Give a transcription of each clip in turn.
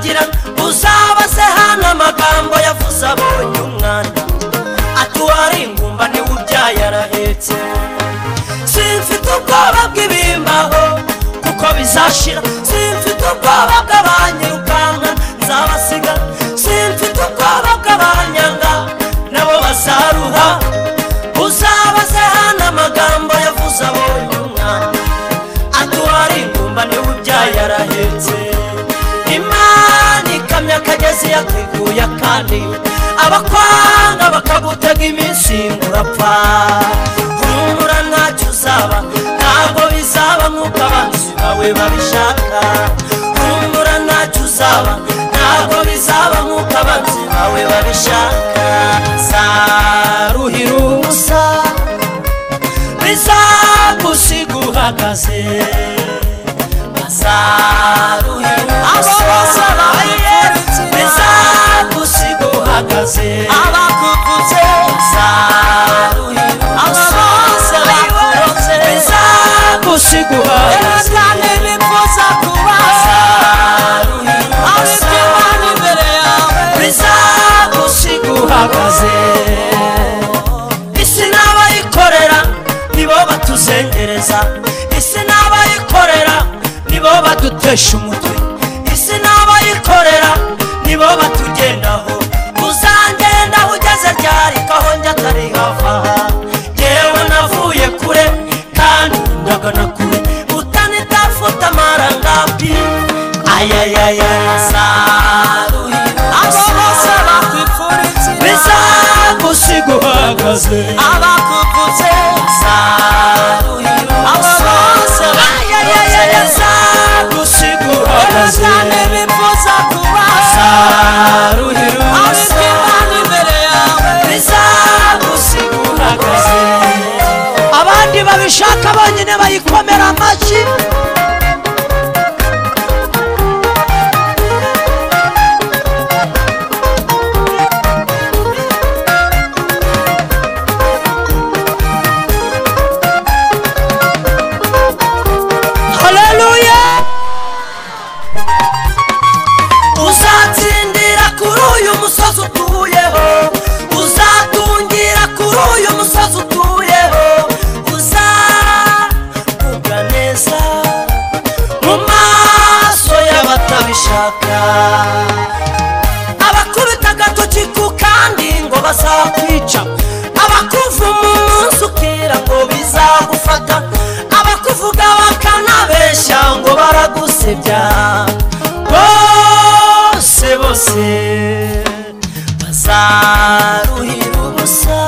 ntibazibagirana. Uzabaze hano amagambo yavuze abonye umwana, atuwari ingumba niwe ubyaye arahetse. Simfite ubwoba bw'ibimbaho kuko bizashira, simfite ubwoba bw'abanyirukanka nzabasiga, simfite ubwoba bw'abanyanga nabo bazaruha. Uzabaze hano amagambo yavuze abonye umwana, atuwari ingumba niwe ubyaye arahetse. Imana ikamya akagezi yateguye akandi, abakwanga bakagutega iminsi urapfa. Humura ntacyo uzaba, ntabwo bizaba nk'uko abanzi bawe babishaka. Humura ntacyo uzaba, ntabwo bizaba nk'uko abanzi bawe babishaka. Zaruhira ubusa bizagusiga uhagaze, bazaruhira ubusa bizagusiga uhagaze, abakuvutse bazaruhira ubusa bizagusiga uhagaze, kandi bifuza kuba bazaruhira ubusa Imana imbere yawe bizagusiga uhagaze. Isi n'abayikorera nibo batuzengereza, isi n'abayikorera nibo badutesha umutwe, isi n'abayikorera nibo batugendaho. Uzangendaho ugeze ryari kaho njya atari hava? Jyewe navuye kure kandi ndagana kure, utanitafuta amarangapi ayayaya. Zaruhira abo bose bakwifuriza bizagusiga uhagaze, abakuvutse zaruhira abo bose ayayaya, bizagusiga uhagaze, kandi bifuza kuba zaruhira ubusa Imana imbere yawe bizagusiga uhagaze. Abandi babishaka bonyine bayikomera amashyi. Haleluya. Uzatsindira kuri uyu musozi utuyeho, uzatungira kuri uyu musozi utuyeho, uzavuga neza mu maso y'abatabishaka. Abakubita agatoki ku kandi ngo bazakwica, abakuvuma umunsi ukira ngo bizagufata, abakuvuga bakanabeshya ngo baragusebya. Bose bose bazaruhira ubusa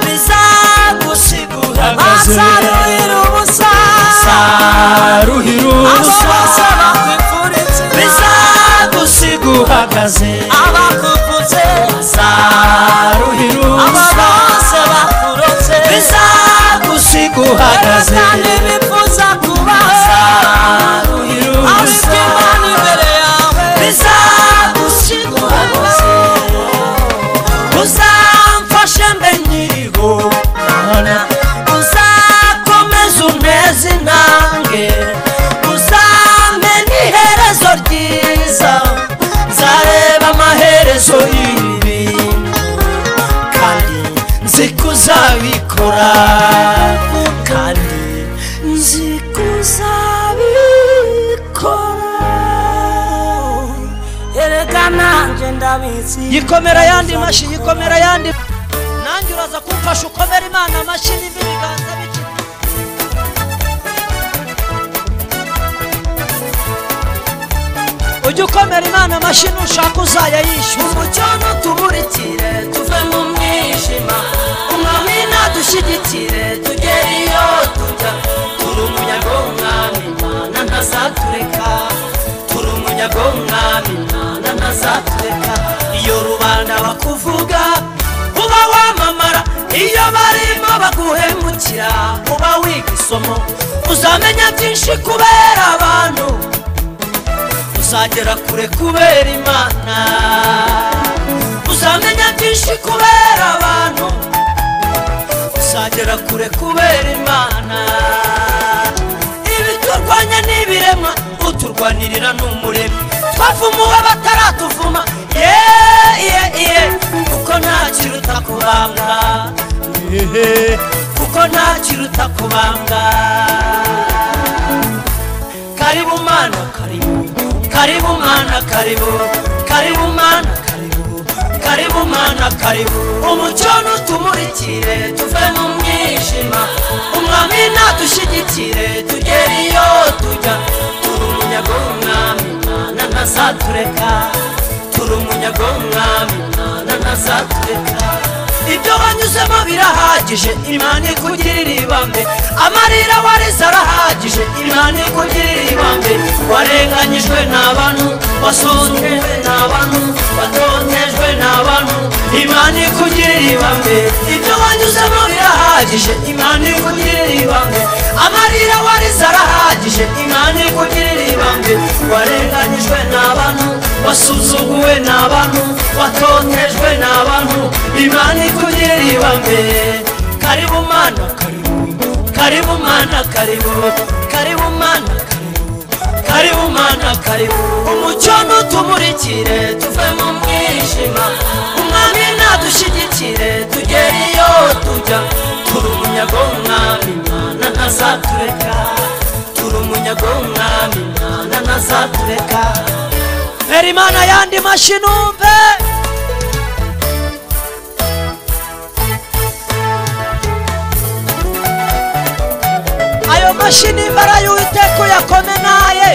bizagusiga uhagaze, bazaruhira ubusa bazaruhira abo ubusa bose bakwifuriza bizagusiga uhagaze, abakuvutse bazaruhira abo ubusa bose bakurotse bizagusiga uhagaze, kandi bifuza kuba bazaruhira ubusa Imana imbere yawe bizagusiga uhagaze. Uzamfashe mbe nkiriho, uzakomeza unteze intambwe, uzampe n'iherezo ryiza, nzareba amaherezo y'ibi kandi nzi ko uzabikora, kandi nzi ko uzabikora. Erega nanjye ndabizi. Yikomera yandi mashyi, yikomera yandi. Nanjye uraza kumfasha ukomera Imana amashyi n'ibindi biganza bike. Ujye ukomera Imana amashyi nushaka uzajya yishyura. Umucyo nutumurikire tuve mu mwijima, umwami nadushyigikire tugere iyo tujya. Turi umunyago w'umwami Imana ntazatureka, turi umunyago w'umwami Imana ntazatureka. Iyo rubanda bakuvuga uba wamamara, iyo barimo baguhemukira uba wiga isomo. Uzamenya byinshi kubera abantu, uzagera kure kubera Imana. Uzamenya byinshi kubera abantu, uzagera kure kubera Imana. Ibiturwanya n'ibiremwa, uturwanirira n'umuremyi. Twavumuwe bataratuvuma, ye kuko nta kiruta kubambwa, kuko nta kiruta kubambwa. Karibu mana karibu, karibu mana karibu, karibu mana karibu, karibu mana karibu. Umucyo nutumurikire tuve mu mwijima, umwami nadushyigikire tugere iyo tujya. Turi umunyago w'umwami Imana ntazatureka, turi umunyago w'umwami Imana ntazatureka. Ibyo wanyuzemo birahagije, Imana ikugirira ibambe. Amarira warize arahagije, Imana ikugirira ibambe. Warenganyijwe n'abantu, wasuzuguwe n'abantu, watotejwe n'abantu, Imana ikugirira ibambe. Ibyo wanyuzemo birahagije, Imana ikugirira ibambe. Amarira warize arahagije, Imana ikugirira ibambe. Warenganyijwe n'abantu, wasuzuguwe n'abantu, watotejwe n'abantu, Imana ikugirira ibambe. Karibu mana karibu, karibu mana karibu, karibu mana karibu, karibu mana karibu. Umucyo nutumurikire tuve mu mwijima, umwami nadushyigikire tugere iyo tujya. Turi umunyago w'umwami Imana ntazatureka, turi umunyago w'umwami Imana ntazatureka. Heri Imana yandi mashinumve. Ayo mashini imbara y'Uwiteka uyakomenaye.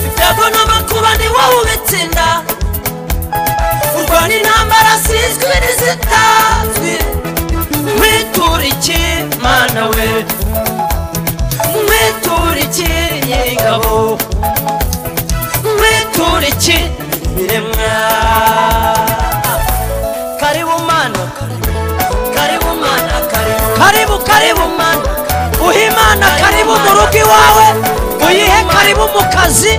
Ibyago n'amakuba ni wowe ubitsinda, urwana intambara zizwi n'izitazwi. Nkwitura iki Mana we, nkwitura iki Nyir'ingabo, nkwitura iki biremwa. Karibu Mana karibu, karibu Mana karibu, karibu karibu Mana uhe Imana karibu mu rugo iwawe, uyihe karibu mu kazi,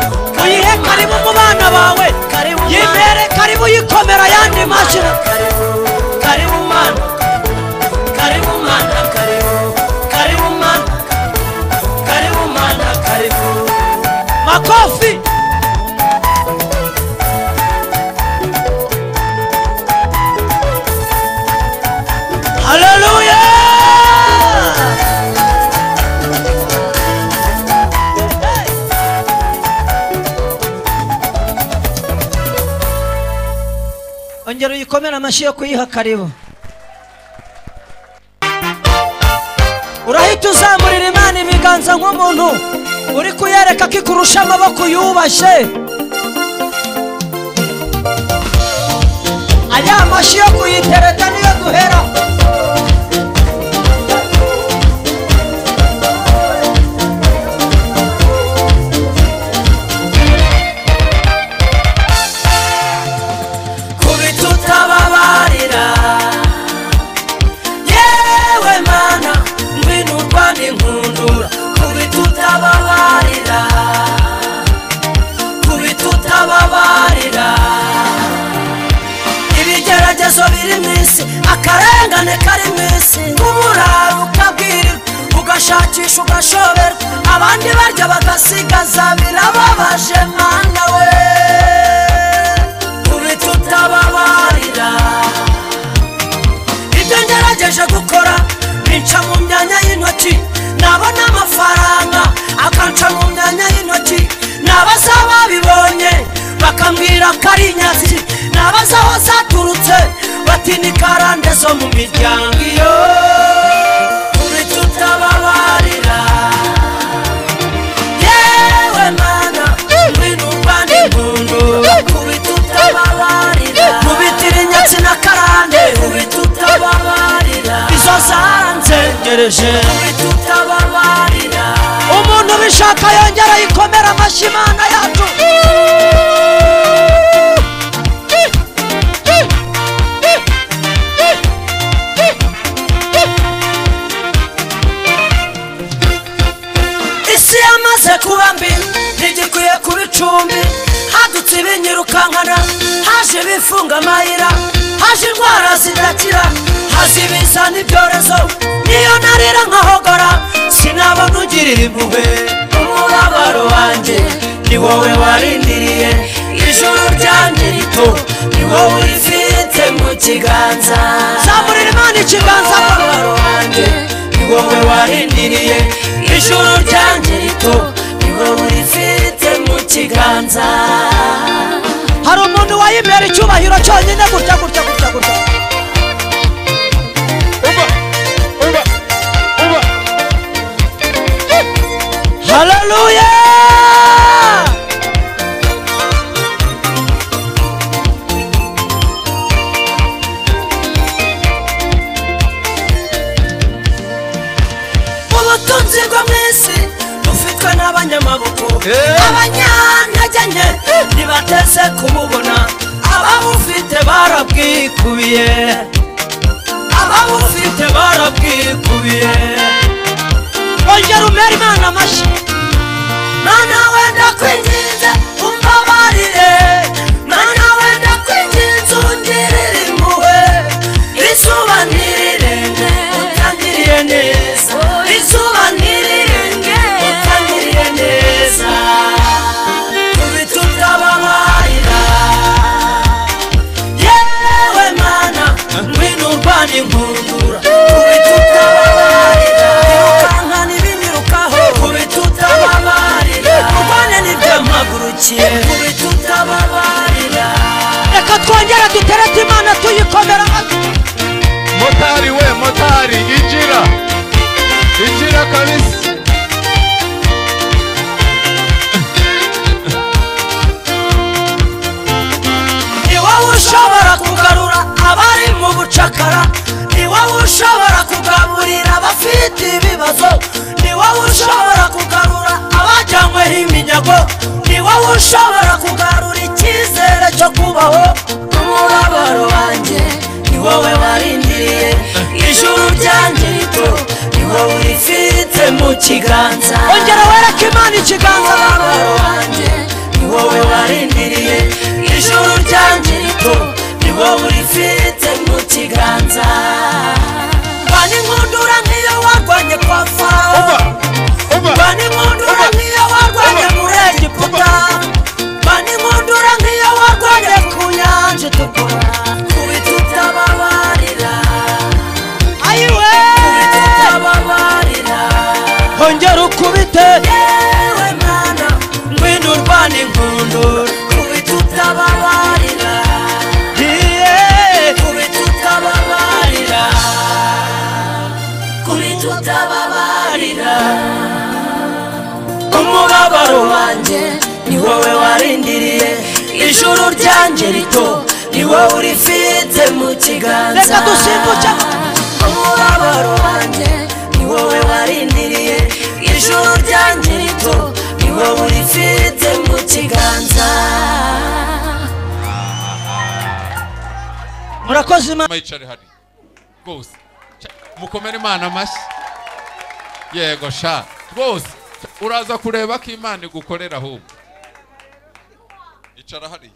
uyihe karibu mu bana bawe, yimere karibu yikomera yandi mashini. Karibu, karibu Mana, karibu Mana karibu, karibu Mana, karibu Mana karibu. Makofi. Haleluya. Ongera uyikomere amashyi yo kuyiha karibu. Urahita uzamurira Imana ibiganza nk'umuntu uri kuyereka ko ikurusha amaboko yubashye. Aya mashyi yo kuyitereta niyo duhera. Kubita utababarira, yewe Mana ngwino urwane inkundura. Kubita utababarira, kubita utababarira. Ibigeragezo biri mu isi, akarengane kari mu isi, uburara ukabwirirwa, ugashakisha ugashoberwa, abandi barya bagasigaza, birababaje Mana we. Kubita utababarira. Ibyo ngerageje gukora binca mu myanya y'intoki, nabona amafaranga akanca mu myanya y'intoki, nabaza babibonye bakambwira ko ari inyatsi, nabaza aho zaturutse bati ni karande zo mu miryango iyo. Kubita utababarira, yewe Mana ngwino urwane inkundura. Kubita utababarira, kubitira inyatsi na karande. Kubita utababarira, Izo zanzengereje. kubita utababarira. Umuntu ubishaka yongera yikomera amashyi Imana yacu. Isi yamaze kuba mbi, ntigikwiye kuba icumbi. Hadutse ibinyiruka Ibinyirukankana, haje ibifunga amayira, haje indwara zidakira, haje ibiza n'ibyorezo. Niyo narira nkahogora, sinabona ugirira impuhwe. Umubabaro wanjye ni wowe warindiriye, ijuru ryanjye rito ni wowe urifite mu kiganza. Zamurira Imana ikiganza. Umubabaro wanjye ni wowe warindiriye, ijuru ryanjye rito ni wowe urifite mu kiganza. Hari umuntu wayimera icyubahiro cyonyine gutya gutya gutya gutya. Uba uba uba. Haleluya. Ubutunzi bwo mu isi bufitwe n'abanyamaboko, abanyantege nke ntibateze kumubona. Ababufite barabwikubiye, ababufite barabwikubiye. Ongera umere Imana amashyi. Mana wenda kwinginze umbabarire, Mana wenda kwinginze ungirire impuhwe. Izuba ntirirenge utangiriye neza, izuba ntirirenge utangiriye neza. Kubita utababarira, yewe Mana ngwino urwane inkundura. Kubita utababarira, irukankana ibinyirukaho. Kubita utababarira, urwane n'ibyampagurukiye. Kubita utababarira. Reka twongere duterete Imana tuyikomera. Motari we motari, injira injira kabisa. Ni wowe ushobora kugarura abari mu bucakara, ni wowe ushobora kugaburira abafite ibibazo, ni wowe ushobora kugarura abajyanyweho iminyago, ni wowe ushobora kugarura icyizere cyo kubaho. Umubabaro wanjye ni wowe warindiriye, ijuru ryanjye rito ni wowe urifite mu kiganza. Ongera wereke Imana ikiganza. Umubabaro wanjye ni wowe warindiriye, ijuru ryanjye rito ni wowe urifite mu kiganza. Rwana inkundura nk'iyo warwanye kwa Farawo, rwana inkundura nk'iyo warwanye muri Egiputa, rwana inkundura nk'iyo warwanye ku nyanja itukura. Kubita utababarira, Ayiwe, kubita utababarira. Ongera ukubite. Yewe Mana ngwino urwane inkundura. Kubita utababarira, kubita utababarira, kubita utababarira. Umubabaro wanjye ni wowe warindiriye, ijuru ryanjye rito ni wowe urifite mu kiganza. Reka dusimbuke. Umubabaro wanjye ni wowe warindiriye, ijuru ryanjye rito ni wowe urifite mu kiganza. Murakoze Imana. Mwicare hari rwose, mukomere Imana amashyi. Yego sha rwose, uraza kureba ko Imana igukorera ahubwo. Icara hariya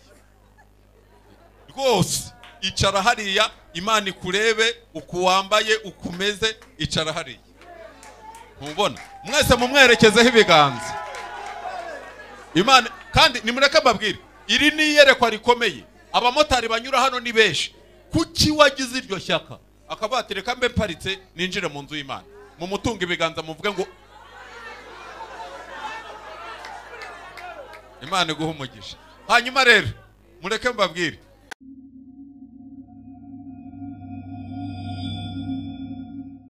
rwose, icara hariya Imana ikurebe uko wambaye uko umeze. Icara hariya mubona mwese mumwerekezeho ibiganza Imana. Kandi nimureke mbabwire, iri ni iyerekwa rikomeye. Abamotari banyura hano ni benshi. Kuki wagize iryo shyaka akavuga ati reka mbe mparitse ninjire mu nzu y'Imana? Mumutunga ibiganza muvuge ngo Imana iguhe umugisha. Hanyuma rero mureke mbabwire,